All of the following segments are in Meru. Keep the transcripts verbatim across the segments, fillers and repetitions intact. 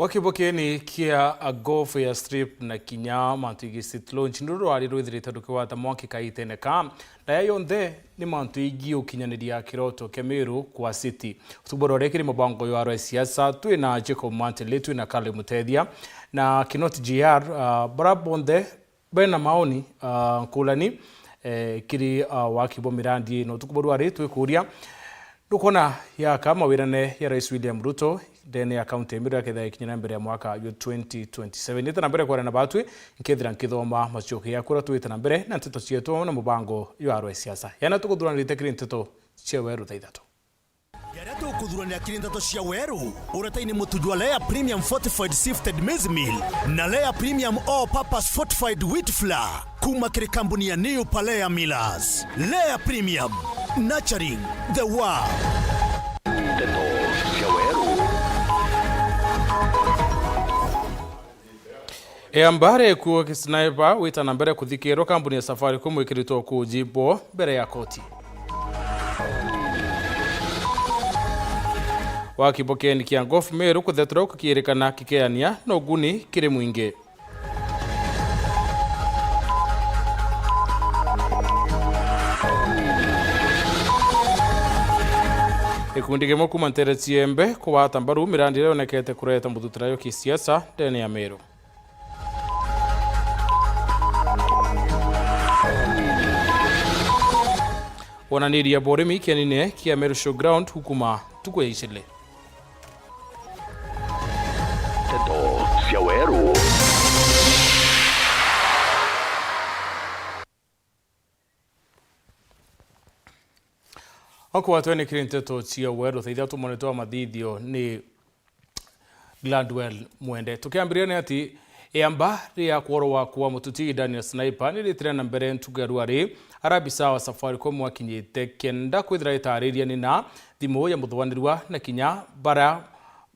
Gwa kibokeni kia a Golf Airstrip na kinya mantu igi Street Launch, nuru rwari rwithirite rukigwata mwaki kaitene ka, na ya yonthe ni mantu igi ukinyaniria kiroto kia Meru kwa City. Utuku bwa rwari kiri mubango jwa rwa siasa, twi na Jacob Mantele, twi na Kale Mutethia, na Kinoti G R, ah, bara bonthe bena maoni, ah, nkulani, eh, kiri, ah, waki bwa mirandi ino. Utuku bwa rwari twikuria, ndukwona yaka mawirane ya Rais William Ruto ndene ya kaunti ya Meru yakethira ikinya na mbere ya mwaka jwa twenty twenty-seven? Ita na mbere kwarana batwi, nkethira nkithoma macoke ya kura twite na mbere na nteto cietu na mubango jwa rwa siasa. Yana tukuthuranirite kiri nteto cia weru thaa ithatu. Jaria tukuthuranira kiri nteto cia weru, uretaini mutu jwa Lea Premium Fortified Sifted Maize Meal na Lea Premium All Purpose Fortified Wheat Flour, kuma kiri kambuni ya New Palea Millers. Lea Premium, nurturing the world. Nteto cia weru. Eamba rikuo kisniper wita na mbere kuthikirwa, kambuni ya Safaricom ikiritwa ukuuji bo mbere ya koti. Wa kibokeni kia Golf Meru kuthetura kukirikana kikeania na uguni kiri mwingi. Gikundi kimwe kuma ntere ciembe kugwata mbaru mirandi iria yonekete kureta muthutirayo kisiasa ndene ya Meru. Wonaniria bwa urimi kienine kia Meru Showground ukuma tuku ya icele. Nteto cia weru. Okwatwe ni kiri nteto cia weru, thaa ithatu mwanete wa mathithio ni Gladwell Mwende. Tukiambiriria ni ati, iamba ria kworwa kwa mututi Daniel Sniper ni ritire na mbere ntuku ya ruari, ara abisa wa Safaricom akinyite kenda kwithira itariria ni na thimu ya muthuanirua na kinya bara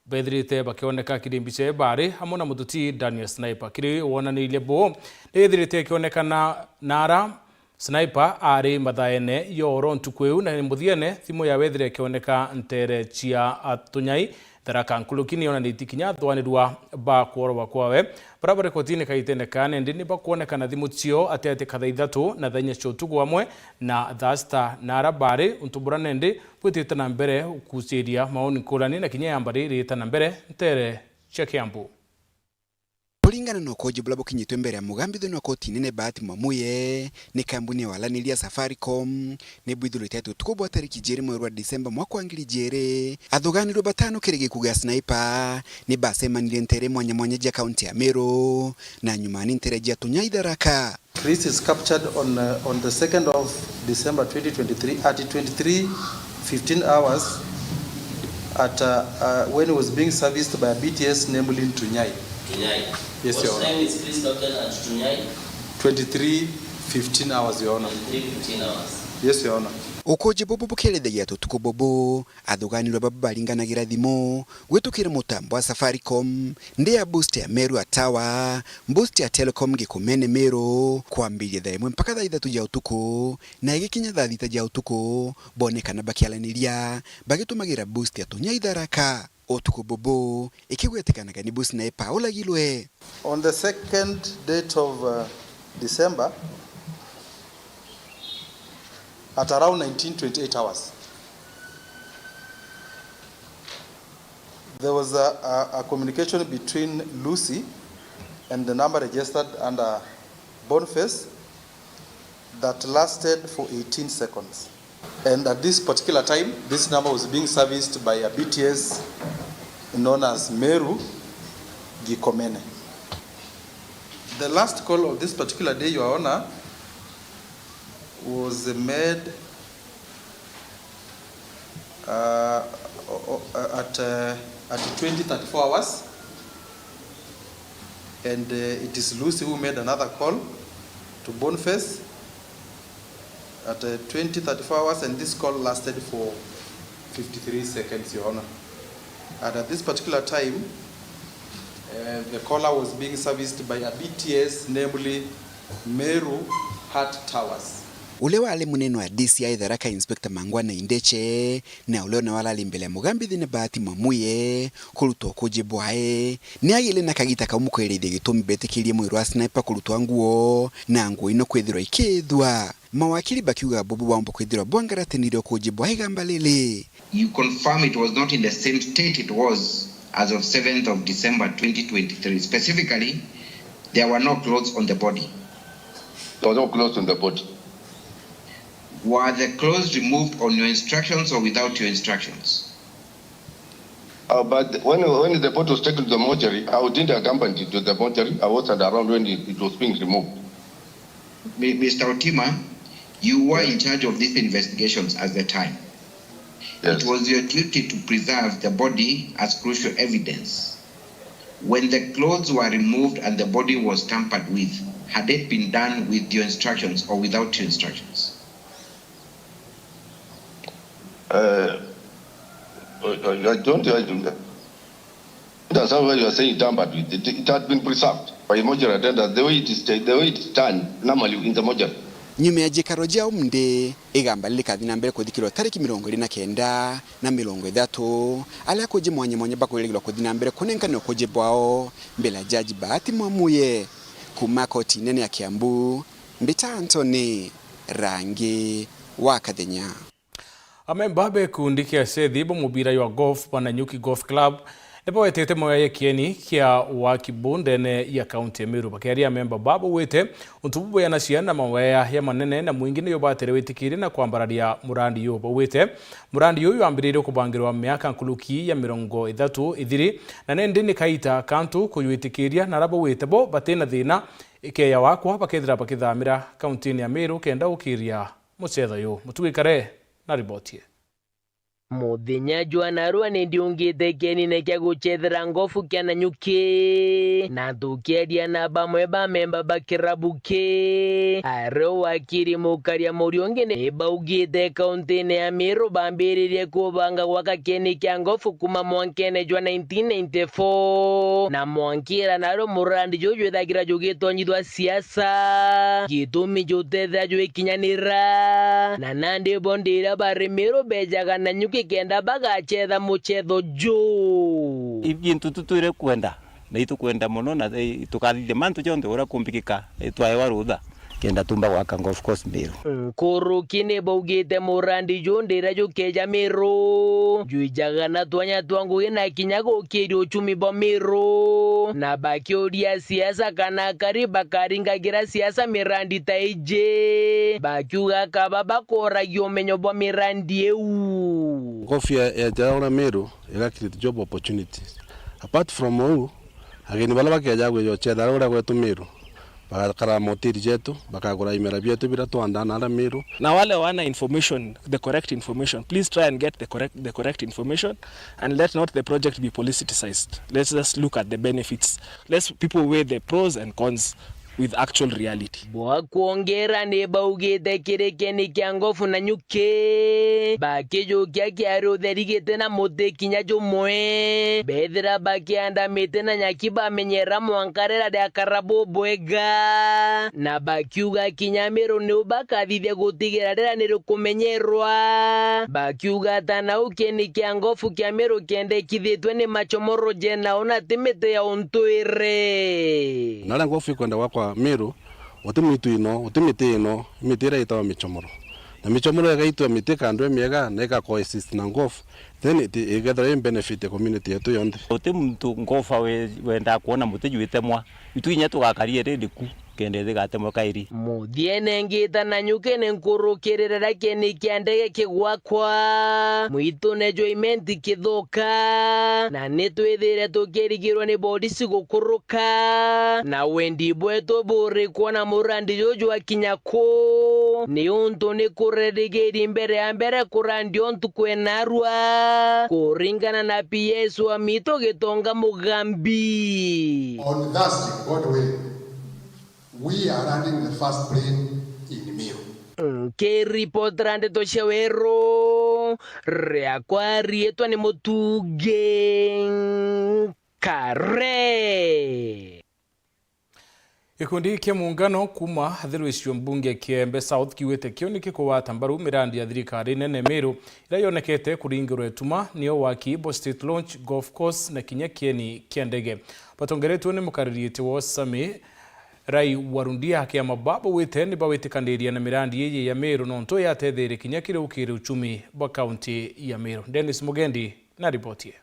bethirite bakioneka kiri mbica bari amwe na mututi Daniel Sniper. Kiri wonanirie buu, ni ithirite ikionekana na ara Sniper ari mathaene ya oro ntuku iu, na muthiene thimu yawe ithire ikioneka ntere cia Atunyai, Tharaka. Nkuruki ni yonanitie kinya thwanirua ba kworwa kwawe. Bara bari kotini kaitene ka nendi ni bakwonekana thimu cio ati ati ka thaa ithatu na thaa inya cia utuku amwe na thaa sita na ara bari untu bura nendi bwitite na mbere ukuciria maoni nkurani na kinya yamba ririita na mbere ntere cia Kiambu. Kuringana na ukoji bula bukinyitwe mbere ya mugambi thini wa koti nene Bahati Mwamuye, ni kambuni ya walaniria Safaricom ni bwithirite ati utuku bwa tariki jiri mweri wa Disemba mwaka wa ngiri jiri, athuganirwe batano kiri giku gia Sniper ni bacemanirie ntere mwanya mwanya ja kaunti ya Meru na nyumani ntere ja Tunyai Tharaka. Chris is captured on, uh, on the second of December twenty twenty-three at twenty-three fifteen hours at, uh, uh, when he was being serviced by a B T S, namely Tunyai. Tunyai. Yes, Your Honor. What time is Chris captured at Tunyai? Twenty-three fifteen hours, Your Honor. Twenty-three fifteen hours. Yes, Your Honor. Ukoji bubu bukirithagia ati utuku bubu athuganirwe baba baringanagira thimu gwitukira mutambo wa Safaricom ndi ya boost ya Meru ya Tower, boost ya Telecom Gikomene Meru, kwambiria thaa imwe mpaka thaa ithatu ja utuku, na igikinya thaa thita ja utuku, bonekana bakiaraniria bagitumagira boost ya Tunyai Tharaka. Utuku bubu, ikigwetikanaga ni boost na ipaulagirwe. On the second date of, uh, December, at around nineteen twenty-eight hours, there was a, a, a communication between Lucy and the number registered under Boniface that lasted for eighteen seconds. And at this particular time, this number was being serviced by a B T S known as Meru Gikomene. The last call of this particular day, Your Honor, was made, uh, o-, o-, at, uh, at twenty thirty-four hours, and, uh, it is Lucy who made another call to Boniface at, uh, twenty thirty-four hours, and this call lasted for fifty-three seconds, Your Honor. And at this particular time, uh, the caller was being serviced by a B T S, namely Meru Heart Towers. Uria wari munene wa D C I Tharaka, Inspector Mangwana Indeche, na uria nawe arari mbere ya mugambithi ni Bahati Mwamuye, kurutwa ukuji bwae, ni agire na kagita kaumu kwerithia gitumi betikirie mwiri wa Sniper kurutwa nguo, na nguo ino kwithirwa ikithua. Mawakiri bakiuga bobo baumba kwithirwa bwangaratinire ukuji bwa igamba riri. You confirm it was not in the same state it was as of seventh of December twenty twenty-three. Specifically, there were no clothes on the body. There was no clothes on the body. Were the clothes removed on your instructions or without your instructions? Uh, but when, when the body was taken to the mortuary, I didn't accompany it to the mortuary. I wasn't around when it, it was being removed. Mi-, Mister Otima, you were in charge of these investigations at the time. Yes. It was your duty to preserve the body as crucial evidence. When the clothes were removed and the body was tampered with, had it been done with your instructions or without your instructions? Uh, I, I don't, I don't understand why you are saying tampered with. It, it had been preserved by mortuary attendants the way it is, the way it is done normally in the mortuary. Nyuma ya jikaro jia umnde, igamba riri rikathi na mbere kuthikirwa tariki mirongo iri na kenda na mirongo ithatu, aria akuji mwanya mwanya bakwirigirwa kuthi na mbere kunenkana ukuji bwao mbere ya Jaji Bahati Mwamuye. Kuma koti nene ya Kiambu, mbita Anthony Rangi wa Kathenya. Amemba ba gikundi kia asethi ba mubira jwa golf ba Nanyuki Golf Club ni bawetete moya ya kieni kia waki bu ndene ya kaunti ya Meru. Bakiaria, amemba ba baugite untu bu bweyanacia na maweya ya manene na mwingi niyo batere witikiria na kwambararia murandi yu. Baugite murandi yu jwambiririe kubangirwa miaka nkuruki ya mirongo ithatu ithiri, na nindi ni kaita kantu kujwitikiria, na aria baugite bo batina thina ikeya wakwa bakethira bakithamira kauntini ya Meru kenda gukiria mucetho yu. Mutugi Kare na riboti ii. Muthenya jwa narua ni ndiungite kienine kia gucethera ngofu kia Nanyuki, na tukiaria na bamwe ba memba ba kirabu ki, ario wakiri Mukaria Muriungi ni baugite kauntine ya Meru bambiririe kubanga gwaka kieni kia ngofu kuma mwankene jwa nineteen ninety-four, na mwankira nario murandi juju jwithagira jugitonyithua siasa, gitumi jutethira jwikinyanira, na nandi bo ndira bari Meru bejaga Nanyuki kenda bagacetha mucetho ju. Ibintu tutwire kwenda, na itukwenda mono, na, eh, tukathithia mantu jonthe uria kumbikika, eh, twaewa rutha kenda tumba gwaka golf course Meru. Nkuruki ni baugite murandi ju ndira jukeja Meru, jwijaga na twanya twa ngugi na kinya gukiria uchumi bwa Meru, na bakiuria siasa kana akari bakaringagira siasa mirandi ta iji, bakiuga kaba bakoragia umenyo bwa mirandi iu. Golf ya, ya Jaora Meru iga create job opportunities. Apart from uu, ageni baria bakeja gwija gucethera uria gwetu Meru, bagakara moteri jetu, bakagura imera bietu biria twandaa naria Meru. Na wale wana information, the correct information, please try and get the correct, the correct information and let not the project be politicized. Let's just look at the benefits. Let people weigh the pros and cons with actual reality. Bwa kwongera, ni baugite kiri kieni kia ngofu Nanyuki, bakijukia kiari utheri giti na muti kinya jumwe, bethira bakianda miti na nyaki bamenyera mwanka rira riakara bubwega, na bakiuga kinya Meru niu bakathithia gutigira rira nirikumenyerwa, bakiuga ta nau kieni kia ngofu kia Meru kiendekithitwe ni machomoro jena ona ti miti ya untwire. Na aria ngofu ikwenda gwakwa Meru, guti mitu ino, guti miti ino, miti iria itawa michomoro. Na michomoro igaitwa miti kando ya miega na ika coexist na ngofu, then it, ikethirwa i benefit ya community yetu yonthe. Guti muntu ngofa we, wendaa kwona muti jwitemwa. Itu inya tugakaria riri ku. Kenda ithigatemwe kairi. Muthiene ngita Nanyuki ni nkurukirire riria kieni kia ndege kigwakwa, mwitune jwa Imenti kithuka, na nitwithire tukirigirwa ni borisi gukuruka, na wendi bwetu buri kwona murandi juju jwakinya ku, niuntu ni kurerigiri mbere ya mbere kurandia untu kwenarua, kuringana na P S wa mitu Gitonga Mugambi. On Thursday, God willing, we are landing the first plane in Meru. Nkiripotera ndeto cia weru, riakwa riitwa ni Mutugi Kare. Gikundi kia muungano kuuma Athiru gicigo mbunge kia Embe South kiugite kio ni kikugwata mbaru mirandi ya thirikari nene Meru iria yonekete kuringirwa ituma, nio waki bwa State Launch, Golf Course na kinya kieni kia ndege. Batongeretue ni mukariri giti wa Sami Rai Warundia, kiama baba wite ni bawitikaniria na mirandi iji ya Meru nontu yatetherie kinya kiri ukiri uchumi bwa kaunti ya Meru. Dennis Mugendi na riboti ii.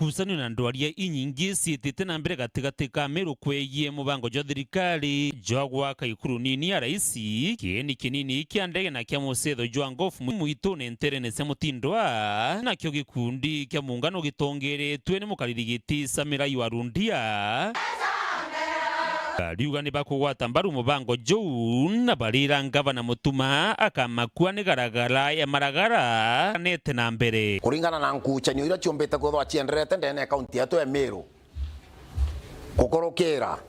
Ngucanio na ndwaria inyingi ciitite na mbere gatigati ka Meru kwegie mubango jwa thirikari jwa gwaka ikuru nini ya raisi, kieni kinini kia ndege na kia mucetho jwa golf mu-, mwitune nterene cia Mutindwa, nakio gikundi kia muungano gitongeretue ni mukariri giti Sami Rai Warundia. Bariuga ni bakugwata mbaru mubango juu na barira ngavana Mutuma akamakua ni garagara ya maragara nete na mbere. Kuringana na nkucanio iria ciumbite kwithwa cienderete ndene ya kaunti yetu ya Meru, gukurukira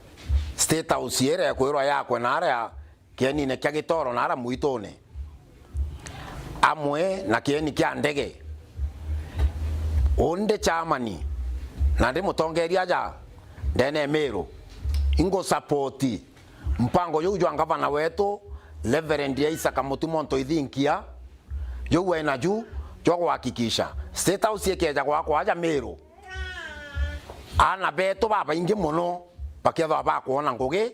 State House iria ikwirwa yakwe na aria kienine kia Gitoro na aria mwitune, amwe na kieni kia ndege. Undi chamani na ndi mutongeria aja ndene ya Meru, ingu support mpango juu jwa ngavana wetu Reverend Isaac Mutuma Ntoithinkia, juu wena ju jwa kuhakikisha State House ikeja gwakwa aja Meru, aana betu babaingi mono bakethwa bakwona ngugi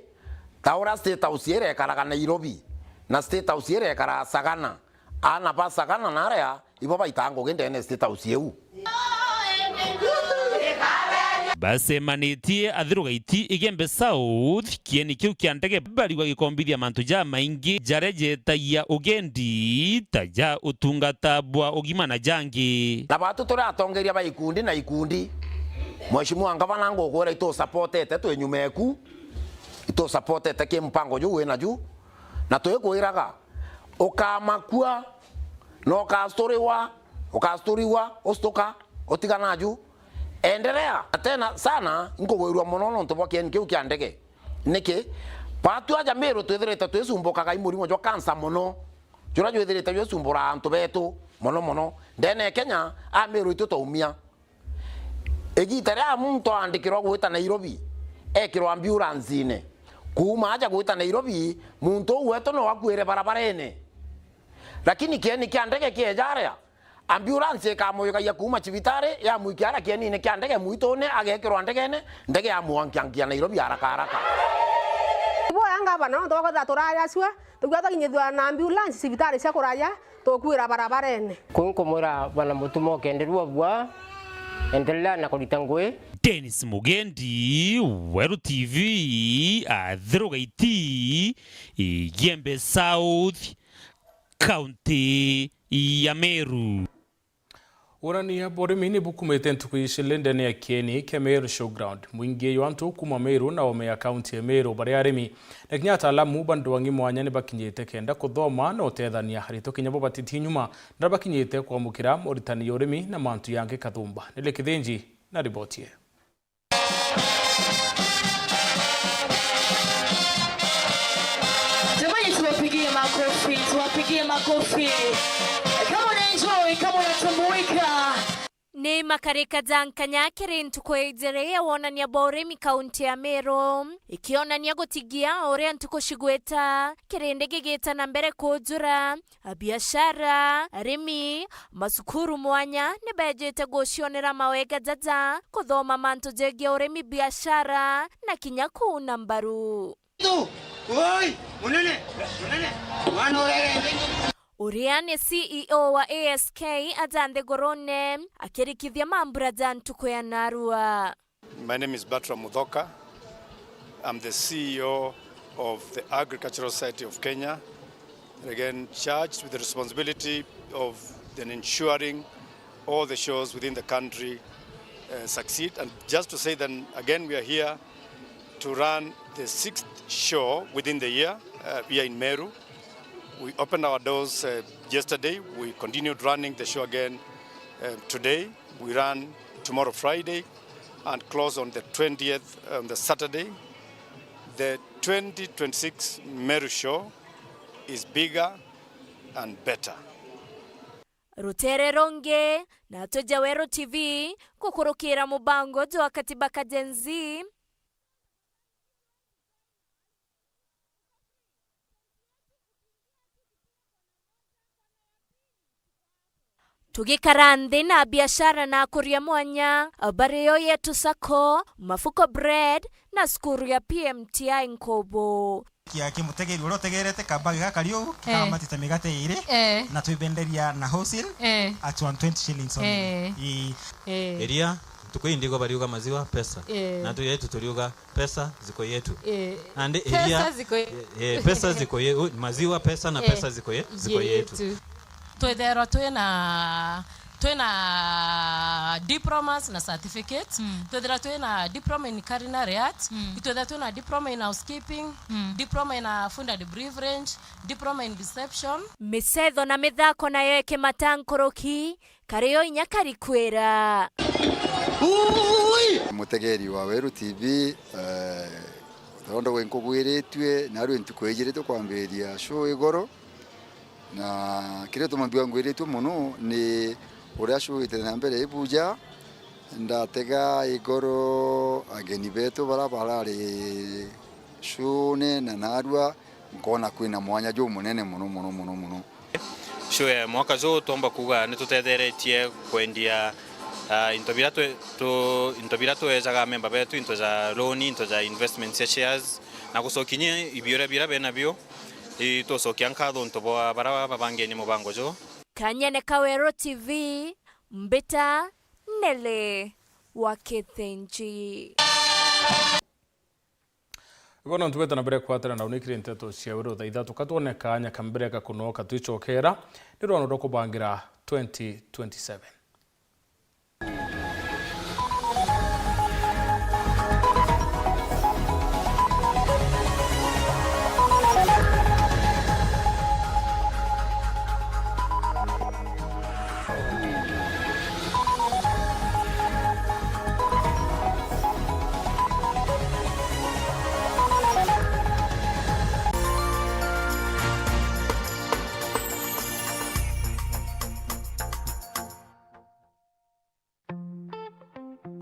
ta uria State House irekaraga Nairobi na State House irekaraga Sagana. Aana ba Sagana na aria ibo baitaa ngugi ndene State House iu. Bacemanitie Athiru Gaiti Igembe South, kieni kiu kia ndege, barigwa gikombithia mantu jamaingi jaria jetagia ugendi, ta ja utungata bwa ugima na jangi. Na batu turi atongeria ba ikundi na ikundi, Mheshimiwa Ngavana, ngukwira itusapotete, twi nyuma eku, itusapotete ki mpango juu wina ju, na twikwiraga ukamakua na ukasturiwa, ukasturiwa, ustuka, utigana ju. Endelea. Na tena sana, nkugwirua mono nontu bwa kieni kiu kia ndege. Niki? Batu aja Meru twithirite twisumbukaga i murimo jwa kansa mono, juria jwithirite jwisumbura antu betu mono mono. Ndene ya Kenya, a Meru itu twaumia. Igita riria muntu aandikirwa gwita Nairobi, ekirwa ambulance-ine. Kuuma aja gwita Nairobi, muntu uu wetu no akuire barabarene. Lakini kieni kia ndege kieja aria, ambulance ikamuigagia kuuma cibitari, yamwikia aria kienine kia ndege mwitune, agekirwa ndegene, ndege yamwankankia Nairobi haraka haraka. Ibo ya ngavana, nontu bwa kwithira turayacua, tukiuga twakinyithua na ambulance cibitari cia kuraya, tukwira barabarene. Kuu nkumwira bwana Mutuma ukenderua bua, endelea na kurita ngui. Dennis Mugendi, Weru T V, Athiru Gaiti, Igembe South, kaunti ya Meru. Wonania bwa urimi ni bukumite ntuku icili ndene ya kieni kia Meru Showground. Mwingi jwa antu kuuma Meru na oome ya kaunti ya Meru bari arimi na kinya ataalamu ba ndwang'i mwanya ni bakinyite kenda kuthoma na utethania aritu kinya bo batiti nyuma na bakinyite kwamukira moritani ya urimi na mantu yangi kathumba. Nili Kithinji na riboti ii. Jamani, tuwapigie makofi, tuwapigie makofi. Kama unaenjoy, kama unatumbuika. Ni makarika ja nkanya kiri ntuku ijiri ya wonania bwa urimi kaunti ya Meru, ikionania gutigia uria ntuku cigwita, kirindi gigita na mbere kujura. Abiashara, arimi, macukuru mwanya ni beejite gucionera mawega jaja, kuthoma mantu jegie urimi, biashara, na kinya kuuna mbaru. Tu, oi, munene, munene, mwana urere. Uria ni C E O wa A S K aja nthigurune, akirikithia mambura ja ntuku ya narua. My name is Bertram Muthoka. I'm the C E O of the Agricultural Society of Kenya, and again charged with the responsibility of then ensuring all the shows within the country, uh, succeed. And just to say then again, we are here to run the sixth show within the year, uh, here in Meru. We opened our doors, uh, yesterday. We continued running the show again, uh, today. We run tomorrow, Friday, and close on the twentieth, on the Saturday. The twenty twenty-six Meru Show is bigger and better. Rutere rungi, natwe ja Weru T V, gukurukira mubango jwa Katiba ka Gen Z, Tugikara nthi na biashara na akuria mwanya, Bario Yetu Sacco, Mafuko Bread na cukuru ya P M T I Nkubu. Kia kimutegeri uria utegerete kambagi gakari uu, eh, kikamatita migate iri, eh, na twibenderia na wholesale, eh, at one twenty shillings only. Eh. Ii. Eh. Iria, ntuku ii ndigo bariuga maziwa pesa. Eh. Na tu yetu turiuga pesa ziko yetu. Eh. Nandi pesa iria, ziko ye- eh, eh, pesa ziko ye-, u-, maziwa pesa na, eh, pesa ziko ye-, ziko yetu. Yetu. Twithairwa twina, twina diplomas na certificates. Mm. Twithira twina diploma in culinary arts, mm, itwithira twina diploma in housekeeping, mm, diploma in, uh, food and beverage, diploma in reception. Micetho na mithako nayo ikimata nkuruki, kario inya karikwira. Mutegeri wa Weru T V, eh, tondo gwe nkugwiritue, narue ntuku ijiri tukwambiria show igoro. Na kiria gituma mbiuga ngwiritue mono ni uria show ite na mbere ibuja, ndatega igoro ageni betu bara barari show-ne na narua nkona kwina mwanya jumunene mono, mono, mono, mono. Show ya mwaka juu twomba kuuga nitutetheretie kwendia, ah, into biria twe-, tu-, into biria twejaga memba betu, into ja loan, into ja investment cia shares, na gucokinyia ibiuria biria benabio. Ii, tucokia nkatho untu bwa bara babangenie mubango juu. Kanyene ka Weru T V, mbita Nelly wa Kithinji. Bono ntubete na mbere kwatana na unikire nteto cia Weru thaa ithatu, katwone kaanya ka mbere ga kunoka twicokera ni rwano rwa kubangira twenty twenty-seven.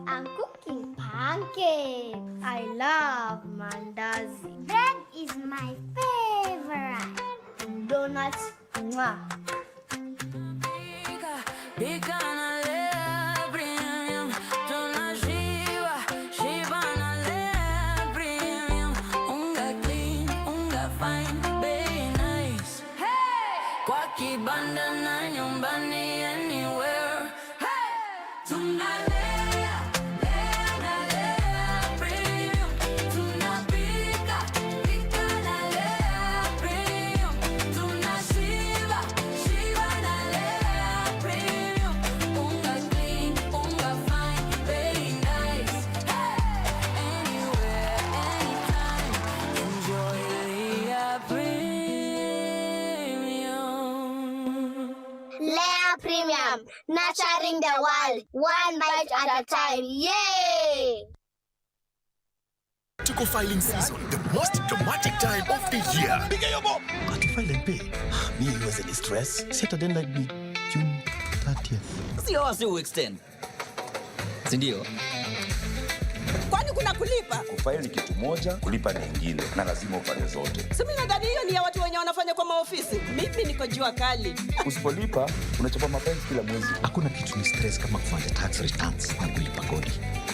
I'm cooking pancakes. I love mandazi. Bread is my favorite. Donuts, mwah. Pika na Lea Premium, tunashiba, shiba na Lea Premium. Unga clean, unga fine, bei nice. Hey! Kwa kibanda na nyumbani, anywhere. Hey! Tunalea, lea na Lea Premium. Tunapika, pika na Lea Premium. Tunashiba, shiba na Lea Premium. Unga clean, unga fine, bei nice. Hey! Anywhere, anytime. Enjoy Lea Premium. Lea Premium, nurturing the world, one bite at a time. Yay! Tuko filing season, the most dramatic time of the year. Ati file and pay. Me, you was in stress. Saturday night be June thirtieth. Sio wasi u extend. Si ndio? Kwani kuna kulipa? Kufile ni kitu moja, kulipa ni ingine, na lazima ufanye zote. Si mimi nadhani hiyo ni ya watu wenye wanafanya kwa maofisi. Mimi niko jua kali. Usipolipa, unachapa mafaini kila mwezi. Hakuna kitu ni stress kama kufanya tax returns na kulipa kodi.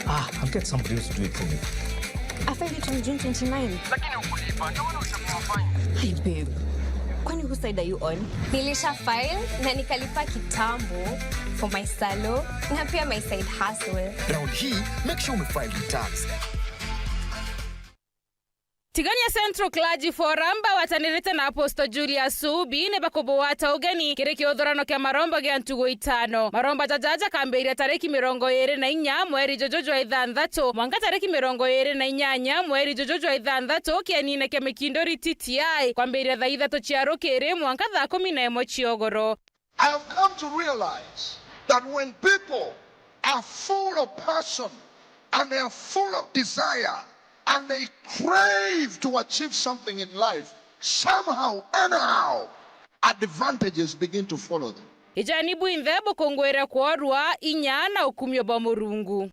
Ah, I'll get somebody else to do it for me. I filed it on June twenty-nine. Lakini ukulipa, ndio maana ulichukua fine. Hey babe, kwani whose side are you on? Nilisha file na nikalipa kitambo for my salon na pia my side hustle. Round hii, make sure umefile returns. Tigania Central Clergy Forum bawatanirite na Apostle Julius Subi ni bakubugwata ugeni kiri kiuthurano kia maromba gia ntugu itano. Maromba jaja jakambiria tariki mirongo iri na inya mweri juju jwa ithanthatu mwanka tariki mirongo iri na inyanya mweri juju jwa ithanthatu kienine kia Mikinduri T T I, kwambiria thaa ithatu cia rukiri mwanka thaa kumi na imwe cia ugoro. I have come to realize that when people are full of passion and they are full of desire and they crave to achieve something in life, somehow, anyhow, advantages begin to follow them. Ijani bwinthe bukungwire kworua inya na ukumio bwa Murungu.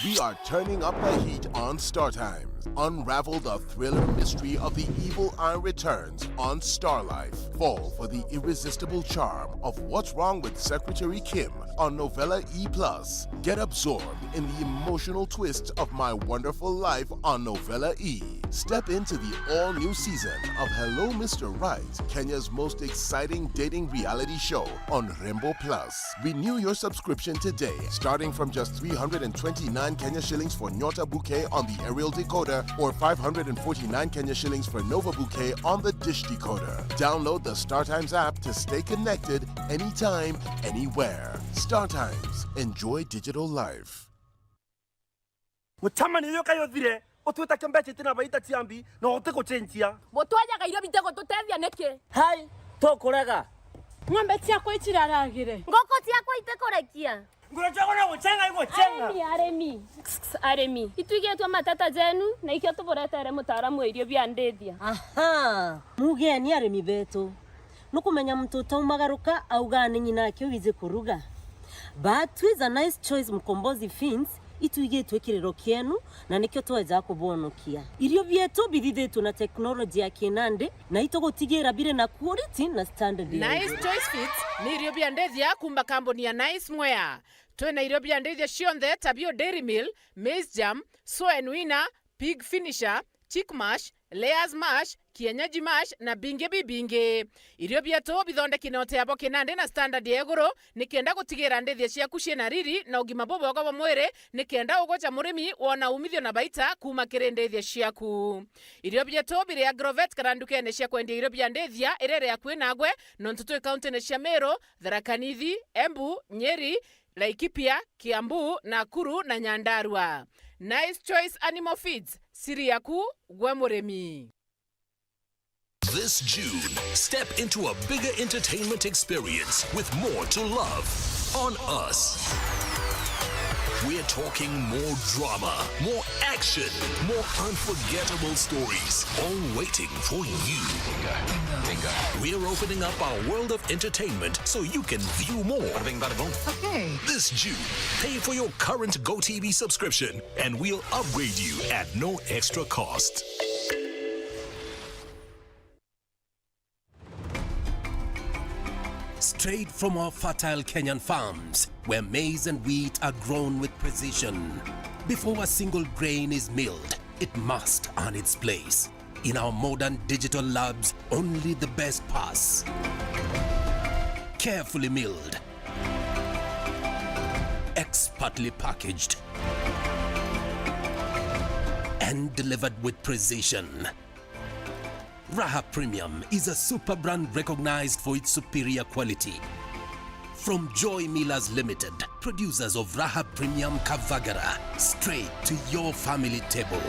We are turning up the heat on Star Times. Unravel the thriller mystery of the evil eye returns on Star Life. Fall for the irresistible charm of What's Wrong with Secretary Kim on Novella E plus. Get absorbed in the emotional twists of My Wonderful Life on Novella E. Step into the all-new season of Hello Mister Right, Kenya's most exciting dating reality show on Rembo Plus. Renew your subscription today, starting from just three hundred and twenty-nine Kenya shillings for Nyota Bouquet on the aerial decoder or five hundred and forty-nine Kenya shillings for Nova Bouquet on the dish decoder. Download the StarTimes app to stay connected anytime, anywhere. StarTimes. Enjoy digital life. Mucemanio uyu kai uthire, utwita kio mbeca itina baita cia mbi, na uti gucenjia. Butwajaga irio bite gututethia niki? Hai, tukurega. Ng'ombe ciakwa iciraragire. Ngoko ciakwa itikurekia. Nguru ciakwa no gucenga igucenga. Arimi, arimi. Arimi. Itwigitwe mateta jenu, na ikio tuburetere mutaaramu wa irio bia ndithia. Aha, mugeni arimi betu. Nukumenya muntu utaumagaruka augaa ni ng'ina ake wiji kuruga. But with a Nice Choice Mkombozi Feeds, itwigitwe kiriro kienu, na nikio tweja kubonokia. Irio bietu bithithitwe na teknoloji ya kinandi, na itugutigira biri na quality na standard ya Nice iguru. Choice Feeds ni irio bia ndithia kuuma kambuni ya Nice Mwea. Twina irio bia ndithia cionthe ta bio Dairy Meal, Maize Germ, Soen Winner, Pig Finisher, Chick Mash, Layers Mash, Kienyeji Mash na bingi bibingi. Irio bietu bithondeki na uteabo kinandi na standard ya iguru, nikenda gutigira ndithia ciaku ciina riri na ugima bubwega bwa mwiri, nikenda ugwe ja murimi wona umithio na baita kuuma kiri ndithia ciaku. Irio bietu biri Agrovet kana ndukene cia kwendia irio bia ndithia iria iri akui nagwe, nontu twi kauntine cia Meru, Tharaka Nithi, Embu, Nyeri, Laikipia, Kiambu, Nakuru na Nyandarua. Nice Choice Animal Feeds, siri yaku gwe murimi. This June, step into a bigger entertainment experience with more to love on us. We're talking more drama, more action, more unforgettable stories, all waiting for you. We're opening up our world of entertainment so you can view more. Okay. This June, pay for your current GoTV subscription and we'll upgrade you at no extra cost. Straight from our fertile Kenyan farms, where maize and wheat are grown with precision. Before a single grain is milled, it must earn its place. In our modern digital labs, only the best pass. Carefully milled, expertly packaged, and delivered with precision. Raha Premium is a super brand recognized for its superior quality. From Joy Millers Limited, producers of Raha Premium Kavagara, straight to your family table.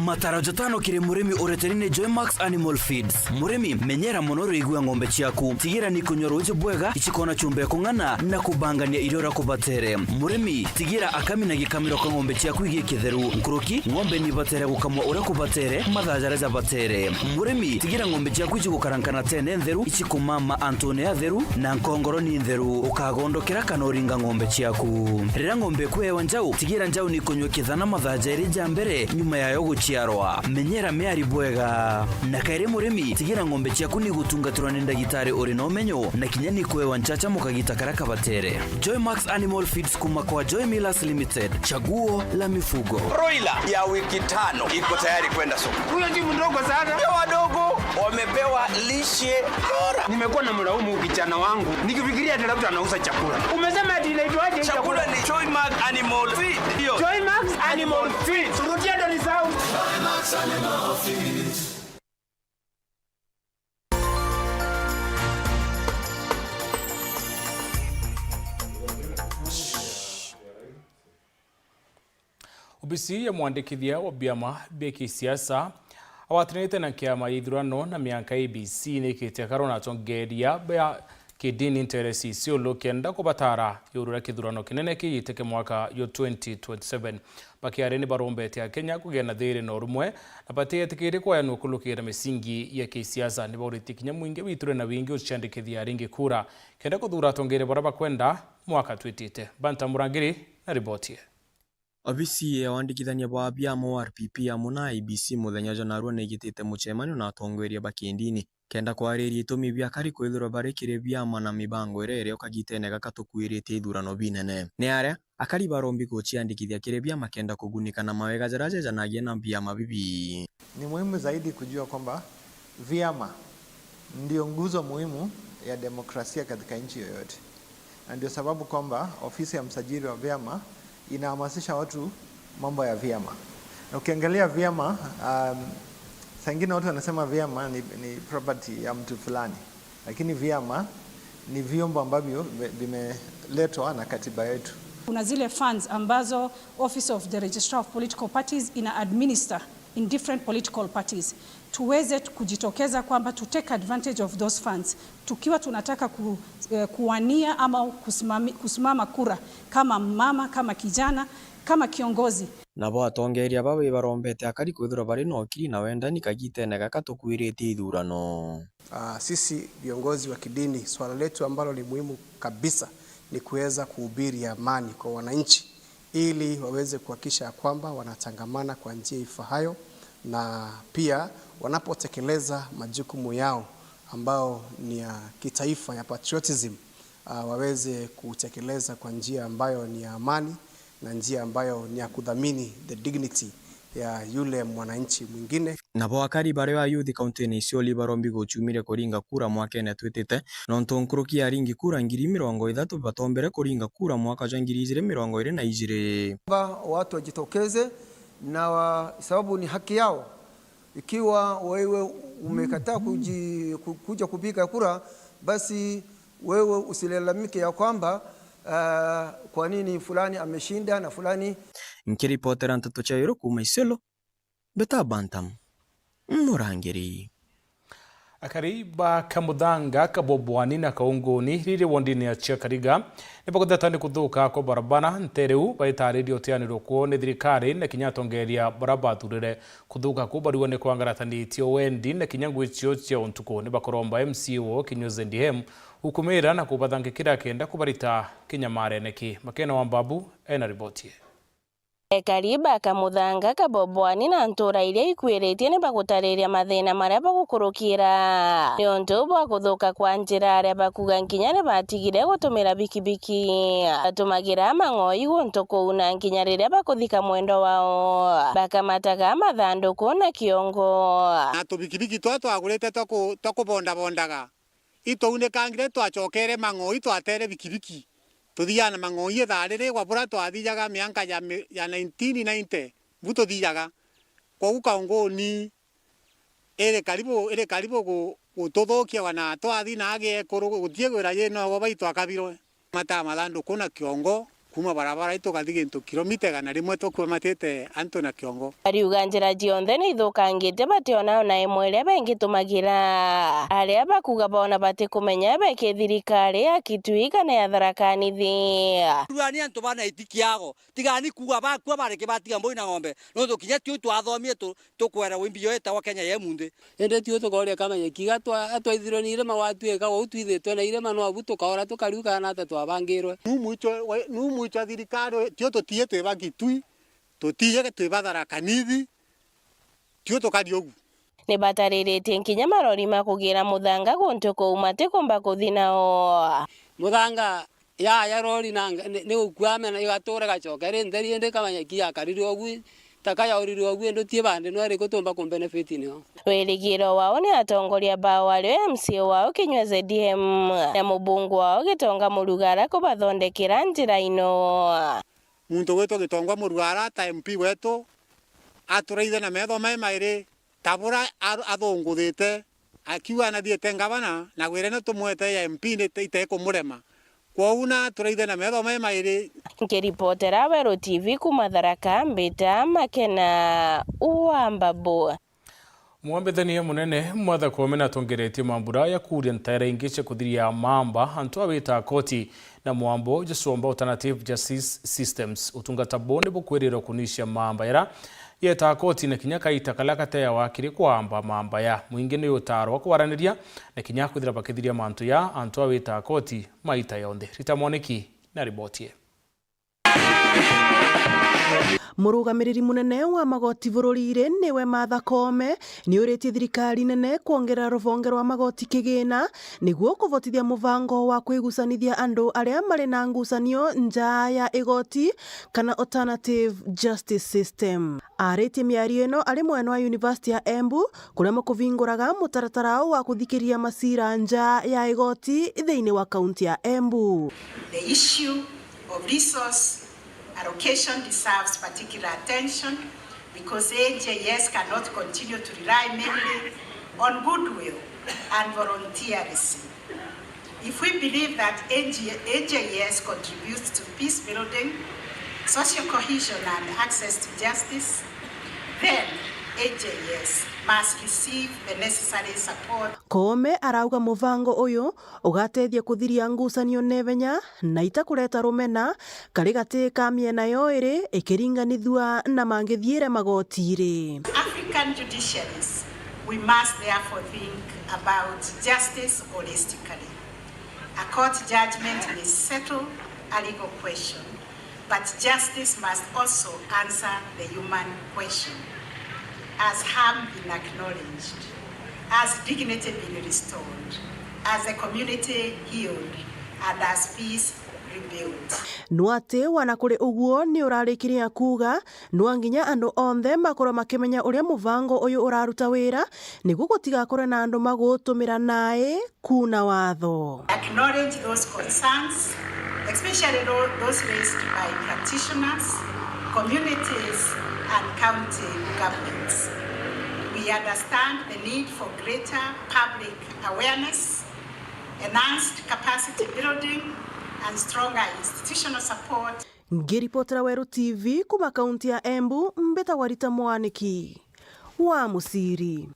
Mataro jatano kiri murimi ureteri ni Joymax Animal Feeds. Murimi, menyera mono urigua ng'ombe ciaku. Tigira ni kunywa ruuji bwega, icikona chumba ya kung'ana na kubangania irio uria kubatere. Murimi, tigira akami na gikamiro ka ng'ombe ciaku igi kitheru. Nkuruki, ng'ombe ni ibatere gukamwa uria kubatere, mathaa jaria jabatere. Murimi, tigira ng'ombe ciaku icigukarankana tene ntheru, icikumama antune atheru, na nkongoro ni ntheru. Ukagondokera kana uringa ng'ombe ciaku. Riria ng'ombe ikuewa njau, tigira njau ni kunywa kithana mathaa jairi ja mbere nyuma yayo guciarwa. Menyera miari bwega. Na kairi murimi, tigira ng'ombe ciaku ni gutungatirwa ni ndagitari uri na umenyo, na kinya ni kuewa nchacha mukagita karia kabatere. Joymax Animal Feeds kuma kwa Joy Millers Limited. Chaguo la mifugo. Broiler ya wiki tano iko tayari kwenda soko. Huyo si mdogo sana. Ndio wadogo wamepewa lishe bora. Nimekuwa na mlaumu kijana wangu. Nikifikiria ati labda anauza chakula. Umesema ati inaitwaje hii chakula? Chakula ni Joymax Animal Feed. Hiyo. Joymax Animal Feed. Rudia ndo nisahau. Joymax Animal Feed. Obisi ya mwandikithia wa biama bia kisiasa agwatanirite na kiama ya ithurano na mianka A B C niikitie karo na atongeria ba kidini Ntere Isiolo kenda kubatara iguru ria kithurano kinene kijite kia mwaka jwa twenty twenty-seven. Bakiaria ni barombete Akenya kugia na thiiri na urumwe na batietikirie kwayanua kurukira misingi ya kisiasa. Ni bauritie kinya mwingi witure na wingi uciandikithia ringi kura kenda kuthuura atongeria baria bakwenda mwaka twitite. Banta Murangiri na riboti ii. Obisi ya wandikithania bwa biama wa R P P amwe na I E B C muthenya jwa narua niigitite mucemanio na atongeria ba kidini kenda kwariria itumi bia akari kwithirwa bari kiri biama na mibango iria irio kagitene gaka tukuiritie ithurano binene. Ni aria akari barombi guciandikithia kiri biama kenda kugunika na mawega jaria jejanagia na biama bibi. Ni muhimu zaidi kujua kwamba vyama ndio nguzo muhimu ya demokrasia katika nchi yoyote, na ndio sababu kwamba ofisi ya msajili wa vyama inahamasisha watu mambo ya vyama. Na ukiangalia vyama, um, saa ingine watu wanasema vyama ni, ni property ya mtu fulani, lakini vyama ni vyombo ambavyo vi-, vimeletwa na katiba yetu. Kuna zile funds ambazo Office of the Registrar of Political Parties ina administer in different political parties, tuweze kujitokeza kwamba to take advantage of those funds tukiwa tunataka ku, eh, kuwania ama kusimami, kusimama kura kama mama, kama kijana, kama kiongozi. Nabo atongeria baba ibarombete akari kwithirwa bari na ukiri na wendani kagitene gaka tukuiritie ithurano. Ah, sisi viongozi wa kidini, swala letu ambalo ni muhimu kabisa ni kuweza kuhubiri amani kwa wananchi ili waweze kuhakikisha ya kwamba wanatangamana kwa njia ifahayo, na pia wanapotekeleza majukumu yao ambao ni ya kitaifa, ya patriotism, ah, waweze kutekeleza kwa njia ambayo ni ya amani na njia ambayo ni ya kudhamini the dignity ya yule mwananchi mwingine. Nabo akari baria a youth kaunti-ini ya Isiolo ibarombi guciumire kuringa kura mwakene twitite, nontu nkuruki ya aringi kura ngiri mirongo ithatu batombere kuringa kura mwaka jwa ngiri ijiri mirongo iri na ijiri. Kwamba watu wajitokeze na wa-, sababu ni haki yao. Ikiwa wewe umekataa kuji-, ku-, kuja kupiga kura, basi wewe usilalamike ya kwamba, ah, kwa nini fulani ameshinda na fulani. Nkiripotera nteto cia Weru kuuma Isiolo, Mbeta Bantam, Murangiri. Akari ba Kamuthanga, Kabobwani na Kaunguni riri wondini ya Chiakariga ni bakutheta ni kuthuka kwa barabara nte riu baitariria utianirwo kwoo ni thirikari na kinya atongeria baria bathurire. Kuthuka kuu bariuga ni kwangaratanitio wendi na kinya ngwicio cia untuku. Ni bakuromba M C A wao Kinyua Z D M gukumira na kubathangikira kenda kubarita kinyamarene ki. Makena wa Mbabu ena riboti ii. Ekari ba Kamuthanga, Kabobwani na ntuura iria ikuiritie ni bagutariria mathina maria bagukurukira niuntu bwa kuthuka kwa njira, aria bakuuga nkinya ni batigire gutumira bikibiki. Batumagira mang'oi guntu kuu na nkinya riria bakuthika mwendwa wao, bakamataga mathanduku na kiongo. Na tubikibiki twa twagurite twa ku-, twa kubondabondaga. Itwaunĩkangire, twacokere mang'oi, twateere bikibiki. Tuthiaga na mang'oi ithaa riri, gwa bura twathiaga mianka ya mi-, ya nineteen ninety, bu tuthiaga. Kwogu Kaunguni iri karibu, iri karibu gu-, gututhukia, na twathi na agi ekuru, guti gwira yi nogo baitu akabirwe. Mataa mathanduku na kiongo, kuuma barabara itukathi gintu kilomita igana rimwe tukumatite antu na kiongo. Bariuga njira cionthe ni ithukangite, bationa ona imwe iria bengitumagira. Aria bakuuga boona batikumenya beke thirikari ya Kitui kana ya Tharaka Nithi. Ruani antu bana itikiago, tigani kuuga bakua bareke batiga mbui na ng'ombe, nontu kinya tiu twathomie tu-, tukwera wimbi yo etagwa Kenya ya imunthi. Indi tiu tukoria kamenya kiga twa-, atwaithirwe ni irima gwatuika uu twithitwe na irima, no abu tukaora tukariuka na ata twabangirwe. Nu mwicho wa-, nu mwicho wa thirikari, tiu tutie twi ba Kitui, tutie twi ba Tharaka Nithi, tiu tukari ugu. Ni batariritie nkinya marori ma kugira muthanga guntu kuu matikumba kuthi nao. Muthanga yaya rori na nga-, ni, ni gukua amena igatura igacoka iri ntheri, indi kamenya ki yakarire ugu, taka yaurire ugu, indi utie bandi no iriku tumba kumbenefit nio. Wirigiro wao ni atongoria bao, ario M C A wao Kinyua Z D M na mubunge wao Gitonga Murugara kubathondekera njira ino. Muntu gwitwa Gitonga Murugara ta M P wetu, aturaithe na metho mai mairi, ta bura a-, athunguthite, akiuga nathiite ngavana, na gwire ni tumwete ya M P ni ite-, itekumurema. Kwou na turaithe na metho mai mairi. Nkiripotera Weru T V kuma Tharaka, mbita Makena wa Mbabu. Mwambithania munene Martha Koome natongeretie mambura ya kuuria ntaira ingi cia kuthiria mamba antu a wita koti na mwambo jwa Somba Alternative Justice Systems. Utungata buu ni bukwirirwa kunicia mamba yara yeta koti na kinya kaita karia kateawa kiri kwamba mamba ya. Mwingi ni utarwa kwaraniria na kinya kwithira bakithiria mantu ya antu a wita koti maita yonthe. Rita Mwaniki na riboti ii. Murugamiriri munene wa magoti bururiire niwe Martha Koome niuritie thirikari nene kwongerera rubonge rwa magoti kigina niguo kuvotithia mubango wa kwigucanithia andu aria mari na ngucanio nja ya igoti kana alternative justice system. Aritie miario ino ari mwena wa University ya Embu kuria mukuvinguraga mutaratara wa kuthikiria macira nja ya igoti thiini wa kaunti ya Embu. The issue of resource allocation deserves particular attention because A J S cannot continue to rely mainly on goodwill and volunteerism. If we believe that A J S contributes to peace building, social cohesion, and access to justice, then A J S must receive the necessary support. Koome arauga mubango uyu ugatethia kuthiria ngucanio na ibenya na itakureta rumena kari gati ka miena yoiri ikiringanithua na mangithiire magotiri. African judiciaries, we must therefore think about justice holistically. A court judgment may settle a legal question, but justice must also answer the human question. Has harm been acknowledged? Has dignity been restored? Has the community healed? And has peace rebuilt? Nwati wana kuri uguo ni urarikiria kuuga nwa nginya andu onthe makorwo makimenya uria mubango uyu uraruta wira niguo gutigakorwe na andu magutumira nai kuuna watho. Acknowledge those concerns, especially tho- those raised by practitioners, communities, and county governments. We understand the need for greater public awareness, enhanced capacity building, and stronger institutional support. Ngiripotera Weru T V kuma kaunti ya Embu, mbitagwa Rita Mwaniki wa Musiri.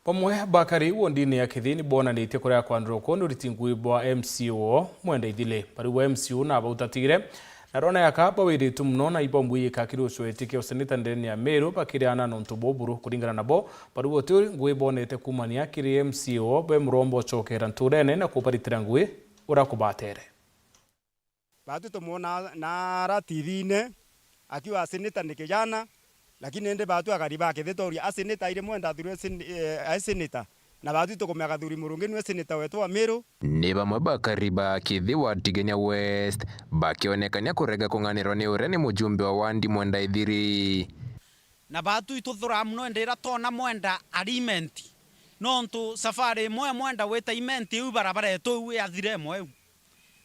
Bamwe bakari wondini ya Kithini bonanitie kuria kwandurwa kwa uriti ngui bwa M C A wao Mwenda Ithili. Bari bwa M C A na bautatire na rona yaka bawiritwe mono na ibo mbui ikakiri ucweti kia useneta ndene ya Meru bakiriana nontu bwa uburu. Kuringana nabo, bari boti ngui bonete kumania kiri M C A wao be muromba ucokera nturene na kubaritira ngui uria kubatere. Baatwi tumwona na ara T V-ini akiuga, "Seneta ni kijana," lakini indi baatwi akari ba Kithitoria, a seneta airi Mwenda athurwe sen-, eh, ai seneta, na baatwi tukumea Kathuri Murungi niwe seneta wetu wa Meru. Ni bamwe bakari ba Kithi wa Tigania West bakionekania kurega kung'anirwa ni uria ni mujumbe wa wandi Mwenda Ithiri. Na baatwi tuthuraa mono indi ira twona Mwenda ari Imenti, nontu safari imwe Mwenda gwita Imenti iu barabara yetu iu yathira imwe iu.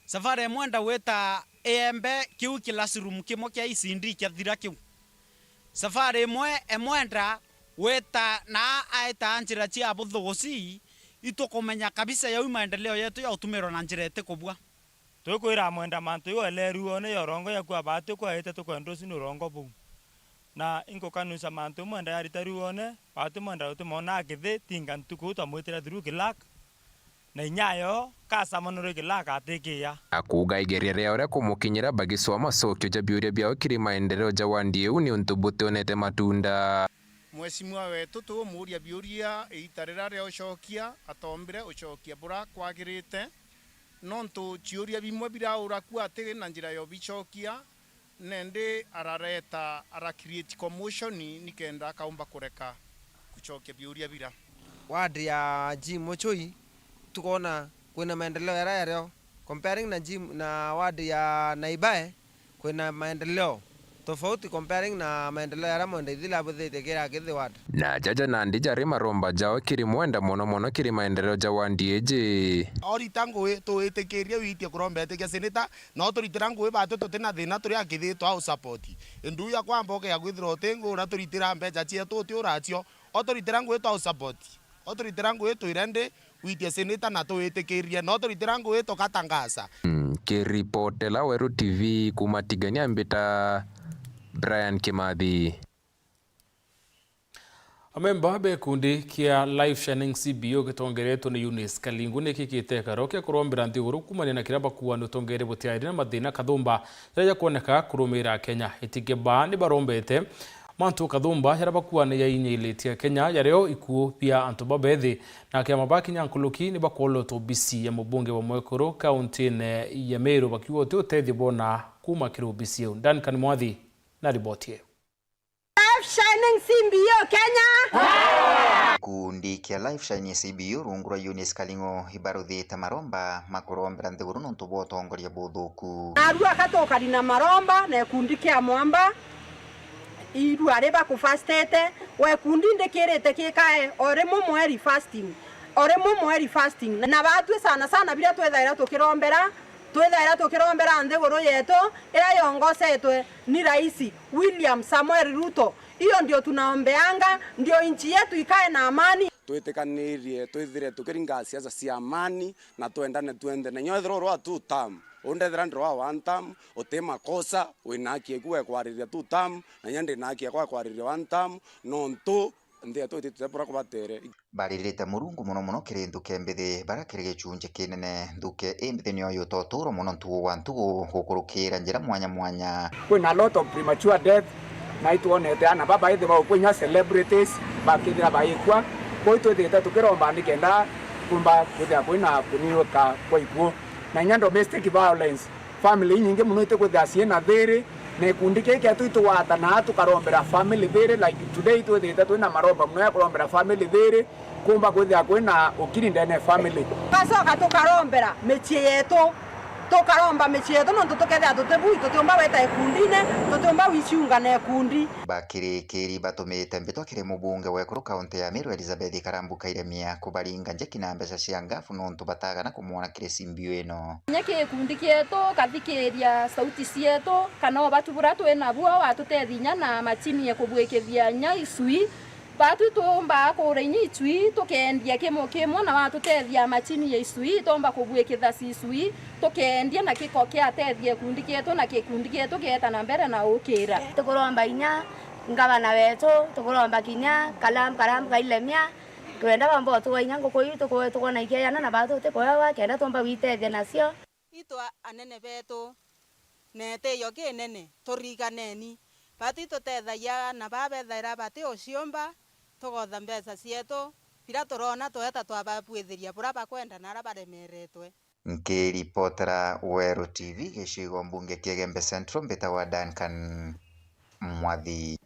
Safari imwe ndagwita Iembe, kiu classroom kimwe kia E C D kiathira kiu. Safari imwe emwenda gwita na aeta njira cia buthuguci, itukumenya kabisa yau maendeleo yetu ya utumirwa na njira itikubua. Tukwira mwenda mantu iu ele ruone ya urongo ya kwa baati kwaite tukwenda ucio ni urongo buu. Na inkukanusa mantu mwenda yarita ruone, baati mwenda utimona akithi tinga ntuku twamwitira through clerk. Na inya yo, kacamanurwe kila akatikia. Akuuga igeria ria uria kumukinyira bagicua macokio ja biuria biao kiri maendeleo ja wandi iu niuntu butionete matunda. Mheshimiwa wetu tumuuria biuria iita riria ria ucokia, atombire ucokia bura kwagirite, nontu ciuria bimwe biraura ku ati na njira ya ubicokia, Nendi arareta, ara create commotion nikenda akaumba kureka kucokia biuria bira. Ward ya Jim Muchui tukoona kwina maendeleo yaria yario comparing na Jim, na ward ya Naibae kwina maendeleo tofauti comparing na maendeleo yaria Mwenda Ithila abuthitie kira Kithi ward. Na jaja nandi jari maromba jao kiri Mwenda mono mono kiri maendeleo ja ward iji. Orita ngui tuitikirie witie kuromba itikia seneta, no turitira ngui batu tuti na thina turi akithitwa au support. Indu ya kwamba ukea kwithirwa uti ngui uria turitira mbeca cietu uti uracio, o turitira ngui twa au support. O turitira ngui twire ndi Witie senator na tuwitikiririe, no turitira ngugi tugatangaza. Mm, kiripotela Weru T V kuma Tigania, mbita Brian Kimathi. Amemba ba gikundi kia Life Shining C B O gitongeretwe ni Eunice Kalingu nikikite ikaro kia kurombera nthiguru kumania na kiria bakuuga ni utongeria butiari na mathina kathumba jaria jakwoneka kurumira Kenya. Itigeba ni barombete mantu kathumba jaria bakuuga ni jainyairitie Kenya, jario ikuu bia antu babethi, na kiama ba kinya nkuruki ni bakwolotwa obisi ya mubunge wa mwekuru kauntine ya Meru bakiuga uti utethio bona kuuma kiri obisi iu. Duncan Mwathi na riboti iu. Life Shining C B O Kenya. Gikundi kia Life Shining C B O rungu rwa Eunice Kalingu ibaruthite maromba ma kurombera nthiguru nontu bwa utongoria buthuku. Narua katukari na maromba na gikundi kia mwamba, irua ri bakufastite, we kundi ndikirite kikae, o rimwe mweri fasting, o rimwe mweri fasting. Na batwi sana sana biria twethaira tukirombera, twithaira tukirombera nthiguru yetu iria yongosetwe ni Rais William Samoei Ruto. Hiyo ndio tunaombeanga, ndio nchi yetu ikae na amani. Twitikanirie twithire tukiringa siasa cia amani na twendane twende. Na inya ethirwa uri wa two term, undethira ndi wa one term, uti makosa, wina haki eku ya kwariria two term, na inya ndina haki yakwa ya kwariria one term, nontu nthi yetu ititite buria kubatere. Baririte Murungu mono mono kiri nthuke mbithi, baria kiri gicunji kinene nthuke imbithi niyo yuta uturo mono ntugu gwa ntugu gukurukira njira mwanya mwanya. Kwina a lot of premature death, na itwonete ana baba ithi baukwa inya celebrities bakithira baikua. Kwou twithite tukiromba nikenda kumba kwithira kwina kunyunyuka kwa ikuo, na inya domestic violence. Family inyingi mono itikwithira ciina thiri, na gikundi kii kietu itugwatanaa tukarombera family thiri. Like today twithite twina maromba mono ya kurombera family thiri, kumba kwithira kwina ukiri ndene ya family. Tugacoka tukarombera micii yetu, tukaromba micii yetu, nontu tukethira tutibui, tutiumba gwita gikundine, tutiumba gwiciunga na gikundi. Bakirikiri batumite mbitwa kiri mubunge wa ekuru kaunti ya Meru Elizabeth Karambu Kairemia kubaringa njeki na mbeca cia ngafu nontu batagana kumwona kiri C B O ino. Kinya ki gikundi kietu, kathikiria sauti cietu, kana ubatu buria twi nabuo, watutethi inya na machini ya kubwikithia inya icui. Batwi tuumbaa kura inya icui, tukeendia kimwe kimwe, na watutethia machini ya icui, itoomba kubwikitha icui, tukeendia na kiko kiatethia gikundi kietu, na gikundi gietu geeta na mbere na ukira. Tukuromba inya ngavana wetu, tukuromba kinya Kalam, Karam Kailemia, twenda bamba utuga inya nguku iu tuku-, tukwona ikiayana na batu tutikuewa, kenda tuumba gwitethia nacio. Itwa anene betu, na itiyo kinene, turiganeni. Batu itutethagia na babethaira bati uciumba, tugotha mbeca cietu, biria turona tweta twababuithiria buria bakwenda na aria baremeretwe. Nkiripotera Weru T V gicigo mbunge kia Igembe Central, mbitagwa Duncan Mwathi.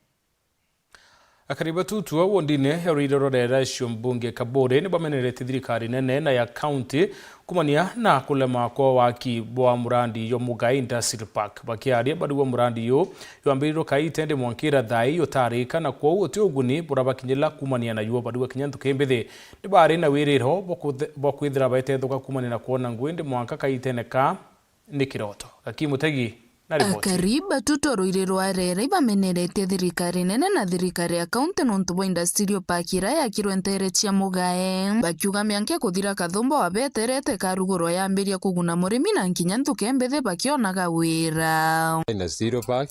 Akari ba Tutua wondine ya ruire rwa Rera cio mbunge Kaburi ni bameneretie thirikari nene na ya kaunti kumania na kulema kwa waki bwa murandi yo Mugai Industrial Park. Bakiaria, barigwa murandi yo yambiriirwe kaite ndi mwankira thai utarika, na kwou uti uguni burabakinyira kumania nayo. Barigwa kinya nthuki mbithi ni bari na wiriro bwa kuthe-, bwa kwithira baetethuka kumania na kwona ngui ndi mwanka kaitene ka ni kiroto. Gaki Mutegi na riboti. Akari ba Tutua ruiri rwa Rera ibameneretie thirikari nene na thirikari ya kaunti nontu bwa industrial park iria yakirwe ntere cia Mugae, bakiuga mianka ikuthira kathumba wabeterete karugurwa yambiria kuguna murimi na nkinya nthuke mbithi bakionaga wira. Industrial park,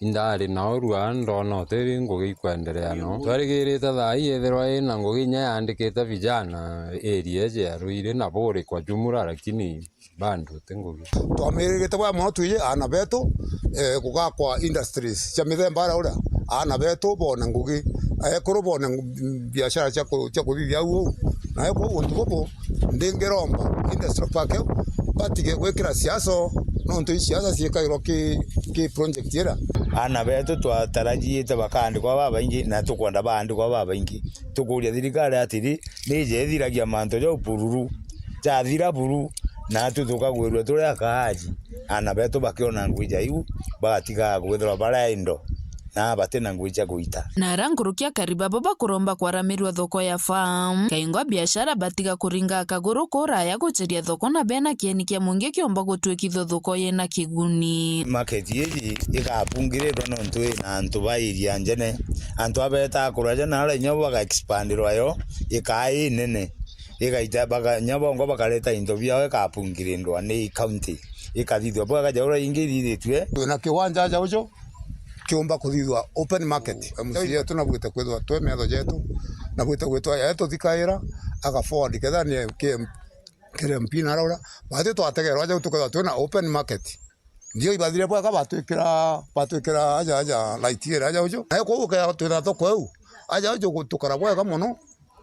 indari na urua ndona utiri ngugi ikwenderea no. Twarigirite thaa ii ethirwa ina ngugi inya yandikite vijana area eje ya ruiri na buri kwa jumla, lakini bado ti ngugi. Twamirigite bwa mono twiji aana betu, eh, gugakwa industries cia mithemba aria uria aana betu bone ngugi, ekuru bone ngu-, biashara cia ku-, cia kuthithia au uu. Nayo kwou untu bubu ndingiromba industrial park iu batige gwikira siasa, nontu i siasa ciikagirwa ki, ki project iria. Aana betu twatarajiite bakaandikwa babaingi na tukwenda baandikwa babaingi. Tukuria thirikari atiri, nije ithiragia mantu jau bururu, jathira buru, naatu tukagwirua turi akaaji, aana betu bakiona ngui ja iu, bagatigaga kwithirwa bari indo, na bati na ngui cia gwita. Na ara nkuruki akari babo bakuromba kwaramirua thoko ya farm, kaingwa biashara batiga kuringa kaguru kuraya guceria thoko, na bena kieni kia mwingi kiomba gutwikithua thoko yina kiguni. Market iji igapungirirwa nontu ina antu ba area njene, antu abetaa kuraja na ara inya baga expandirwa yo ikaa inene. igaita, baka-, nya bongo bakareta into biao ikapungirindwa ni county, ikathithua bwega ja uria ingi ithithitue. Twina kiwanja aja uju kiumba kuthithua open market. M C A yetu nabwite kwithwa twi metho jetu, nabwite gwitwa aja tuthikaira, aga forward ketha ni ki-, kiri M P na raura. Bathi twategerwa aja tukethwa twina open market. Ndio ibathire bwega batwikira, batwikira aja, aja light ira aja uju. Na kwou ukethwa twina thoko eu, aja uju gutukara bwega mono.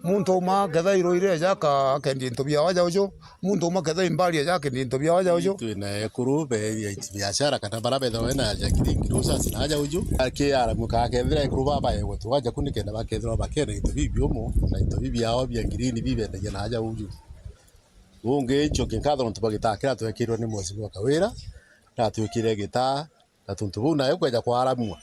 Muntu uma ketha iroire eja aka-, akendia into biao aja uju. Muntu uma ketha imbari eja akendia into biao aja uju. Twina ekuru be biashara kana bara bethawe na aja kiringi rusasi na aja uju. Aki aramuka akethira ekuru baba egwe tugaja kundi kenda bakethirwa bakena into bibiumu na into bibiao bia ngirini bibendagia na aja uju. Ungi ncokie nkatho nontu bwa gitaa kiria twekirwe ni Mheshimiwa Kawira, natwikire gitaa na tuntu buu nayo kweja kwaramua.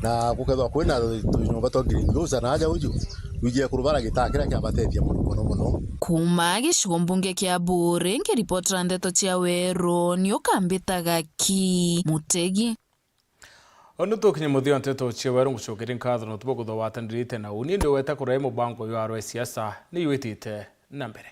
Na gukethwa kwina tunyomba twa green house na aja uju, wiji ekuru bara gitaa kiria kiabatethia mono, mono, mono. Kuuma gicigo mbunge kia Buuri, nkiripotera ndeto cia Weru, ni ukambitaga ki Mutegi. Onu tukinye muthia wa nteto cia Weru, ngucokeria nkatho nontu bwa kuthwa watanirite na uni, ndi weta kurai mubango jwa arwa siasa ni jwitite na mbere.